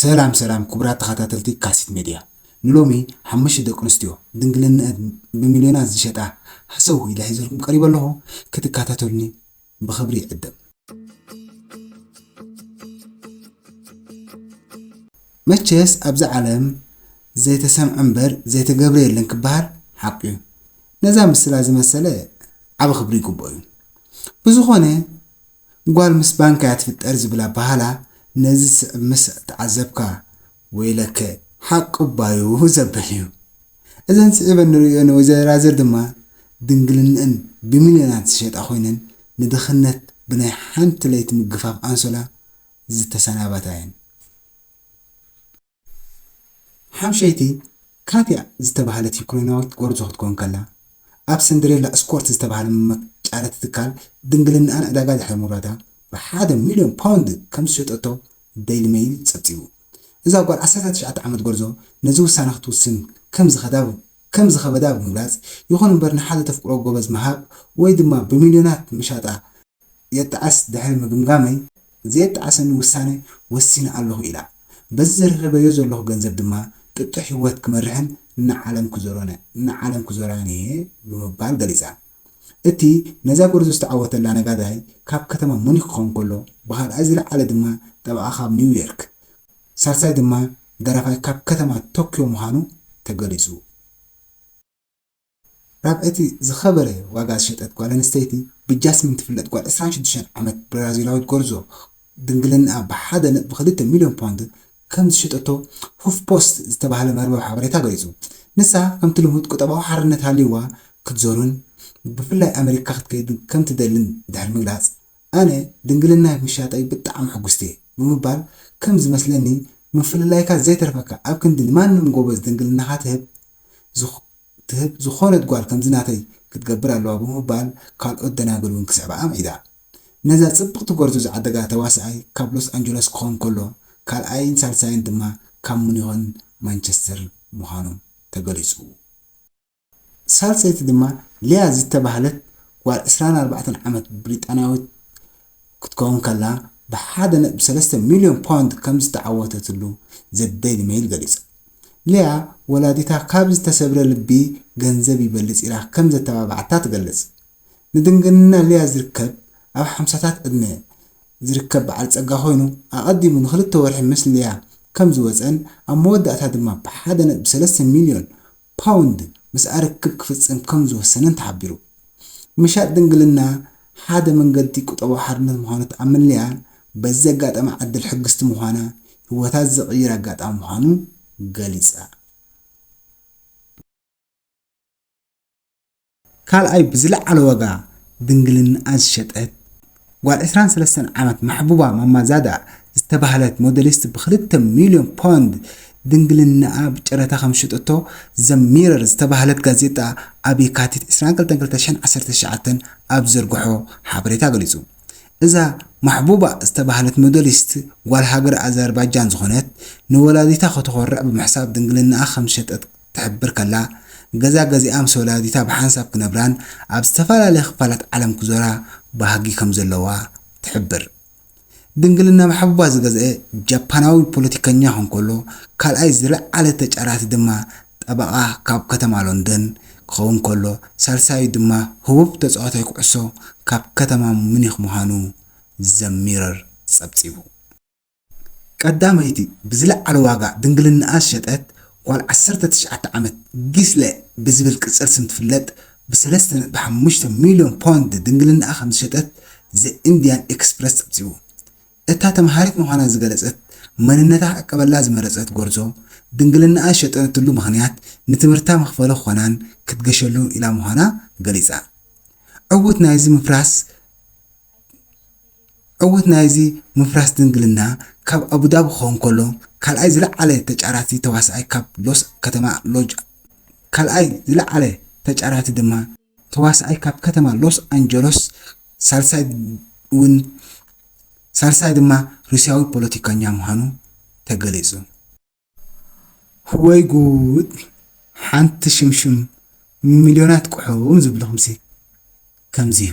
ሰላም ሰላም ክቡራት ተኸታተልቲ ካሲት ሜድያ፣ ንሎሚ ሓሙሽተ ደቂ ኣንስትዮ ድንግልነአን ብሚልዮናት ዝሸጣ ሃሰው ኢለ ሒዘልኩም ቀሪበ ኣለኹ። ክትከታተሉኒ ብኽብሪ ይዕድም። መቸስ ኣብዛ ዓለም ዘይተሰምዐ እምበር ዘይተገብረ የለን ክበሃል ሓቂ እዩ። ነዛ ምስላ ዝመሰለ ዓቢ ክብሪ ይግብኦ እዩ። ብዝኾነ ጓል ምስ ባንካ እያ ትፍጠር ዝብል ኣበሃህላ ነዚ ዝስዕብ ምስ ተዓዘብካ ወይለከ ሓቂ እባ እዩ ዘብል እዩ። እዘን ስዒበን ንርእዮ ንወይዘራዝር ድማ ድንግልንአን ብሚልዮናት ዝሸጣ ኮይነን ንድኽነት ብናይ ሓንቲ ለይቲ ምግፋፍ ኣንሶላ ዝተሰናበታ እየን። ሓምሸይቲ ካትያ ዝተባህለት ዩክሬናዊት ጎርዞ ክትኮን ከላ፣ ኣብ ሰንደሬላ ስኮርት ዝተባህለ መጫረቲ ትካል ድንግልንኣን ዕዳጋ ድሕሪ ምውራዳ ብሓደ ሚልዮን ፓውንድ ከም ዝሸጠቶ ዴይሊ ሜይል ጸብጺቡ። እዛ ጓል ዓሰርተ ትሽዓተ ዓመት ጎርዞ ነዚ ውሳነ ክትውስን ከም ዝኸዳ ከም ዝኸበዳ ብምግላጽ፣ ይኹን እምበር ንሓደ ተፍቅሮ ጎበዝ ምሃብ ወይ ድማ ብሚልዮናት ምሻጣ የጣዕስ ድሕሪ ምግምጋመይ፣ ዘየጣዕሰኒ ውሳነ ወሲነ ኣለኹ ኢላ። በዚ ዝረኸበዮ ዘለኹ ገንዘብ ድማ ጥጡሕ ህይወት ክመርሕን እናዓለም ክዞረነ እናዓለም ክዞራን እየ ብምባል ገሊጻ። እቲ ነዛ ጎርዞ ዝተዓወተላ ነጋዳይ ካብ ከተማ ሙኒክ ክኸውን ከሎ፣ ብኻልኣይ ዝለዓለ ድማ ጠበቓ ካብ ኒውዮርክ፣ ሳልሳይ ድማ ደራፋይ ካብ ከተማ ቶክዮ ምዃኑ ተገሊጹ። ራብዐይቲ ዝኸበረ ዋጋ ዝሸጠት ጓል ኣንስተይቲ ብጃስሚን ትፍለጥ ጓል ዕስራን ሽዱሽተን ዓመት ብራዚላዊት ጎርዞ ድንግልንኣ ብሓደ ነጥቢ ክልተ ሚልዮን ፓውንድ ከም ዝሸጠቶ ሁፍ ፖስት ዝተባህለ መርበብ ሓበሬታ ገሊጹ። ንሳ ከምቲ ልሙድ ቁጠባዊ ሓርነት ሃልይዋ ክትዞርን ብፍላይ ኣመሪካ ክትከይድን ከም ትደልን ድሕሪ ምግላጽ፣ ኣነ ድንግልናይ ምሻጠይ ብጣዕሚ ሕጉስቲ እየ ብምባል ከም ዝመስለኒ ምፍልላይካ ዘይተርፈካ ኣብ ክንዲ ንማንም ጎበዝ ድንግልናኻ ትህብ ዝኽ- ትህብ ዝኾነት ጓል ከምዚ ናተይ ክትገብር ኣለዋ ብምባል ካልኦት ደናግል እውን ክስዕባኣ ምዒዳ። ነዛ ጽብቕቲ ጎርዞ ዝዓደጋ ተዋሳኣይ ካብ ሎስ ኣንጀለስ ክኸውን ከሎ ካልኣይን ሳልሳይን ድማ ካብ ሙኒኽን ማንቸስተር ምዃኖም ተገሊጹ። ሳልሰይቲ ድማ ሊያ ዝተባህለት ጓል ዕስራን ኣርባዕተን ዓመት ብሪጣንያዊት ክትከውን ከላ ብሓደ ነጥቢ ሰለስተ ሚልዮን ፓውንድ ከም ዝተዓወተትሉ ዘ ዴይሊ ሜይል ገሊጹ። ሊያ ወላዲታ ካብ ዝተሰብረ ልቢ ገንዘብ ይበልጽ ኢላ ከም ዘተባብዓታ ትገልጽ። ንድንግልና ሊያ ዝርከብ ኣብ ሓምሳታት ዕድመ ዝርከብ በዓል ጸጋ ኮይኑ ኣቐዲሙ ንክልተ ወርሒ ምስ ሊያ ከም ዝወጸን ኣብ መወዳእታ ድማ ብሓደ ነጥቢ ሰለስተ ሚልዮን ፓውንድ ምስኣ ርክብ ክፍጽም ከም ዝወሰነን ተሓቢሩ። ምሻጥ ድንግልና ሓደ መንገዲ ቁጠባዊ ሓርነት ምዃኑ ትኣምን ሊያ፣ በዚ ዘጋጠማ ዕድል ሕግስቲ ምዃና፣ ህይወታ ዝቕይር ኣጋጣሚ ምዃኑ ገሊጻ። ካልኣይ ብዝለዓለ ዋጋ ድንግልንኣ ዝሸጠት ጓል ዕስራን ሰለስተን ዓመት ማሕቡባ ማማዛዳ ዝተባህለት ሞዴሊስት ብክልተ ሚልዮን ፓውንድ ድንግልንኣ ብጨረታ ከም ዝሸጠቶ ዘ ሚረር ዝተባህለት ጋዜጣ ኣብ የካቲት ዕስራን ክልተን ክልተ ሽሕን ዓሰርተ ትሽዓተን ኣብ ዘርግሖ ሓበሬታ ገሊጹ። እዛ ማሕቡባ ዝተባህለት ሞዴሊስት ጓል ሃገር ኣዘርባይጃን ዝኾነት ንወላዲታ ከተኾርዕ ብምሕሳብ ድንግልንኣ ከም ዝሸጠት ትሕብር ከላ፣ ገዛ ገዚኣ ምስ ወላዲታ ብሓንሳብ ክነብራን ኣብ ዝተፈላለያ ክፋላት ዓለም ክዞራ ባህጊ ከም ዘለዋ ትሕብር። ድንግልና ማሕቡባ ዝገዝአ ጃፓናዊ ፖለቲከኛ ክኾን ከሎ፣ ካልኣይ ዝለዓለ ተጫራቲ ድማ ጠበቓ ካብ ከተማ ሎንደን ክኸውን ከሎ፣ ሳልሳዩ ድማ ህቡብ ተጻዋታይ ኩዕሶ ካብ ከተማ ሙኒክ ምዃኑ ዘ ሚረር ጸብጺቡ። ቀዳመይቲ ብዝለዓለ ዋጋ ድንግልናኣ ዝሸጠት ጓል ዓሰርተ ትሽዓተ ዓመት ጊስለ ብዝብል ቅጽል ስም ትፍለጥ፣ ብሰለስተ ነጥቢ ሓሙሽተ ሚልዮን ፓውንድ ድንግልናኣ ከም ዝሸጠት ዘ ኢንድያን ኤክስፕረስ ጸብጺቡ። እታ ተምሃሪት ምዃና ዝገለጸት፣ መንነታ ክዕቀበላ ዝመረጸት ጎርዞ፣ ድንግልናኣ ዝሸጠትሉ ምኽንያት ንትምህርታ መኽፈሊ ክኾናን ክትገሸሉ ኢላ ምዃና ገሊጻ። ዕውት ናይዚ ምፍራስ ዕውት ናይዚ ምፍራስ ድንግልና ካብ ኣቡዳቢ ክኸውን ከሎ፣ ካልኣይ ዝለዓለ ተጫራቲ ተዋሳኣይ ካብ ሎስ ከተማ ሎጅ ካልኣይ ዝለዓለ ተጫራቲ ድማ ተዋሳኣይ ካብ ከተማ ሎስ ኣንጀሎስ፣ ሳልሳይ እውን ሳልሳይ ድማ ሩስያዊ ፖለቲከኛ ምዃኑ ተገሊጹ። ወይ ጉድ! ሓንቲ ሽምሽም ሚልዮናት ቁሑም ዝብልኹምሲ ከምዚ እዩ።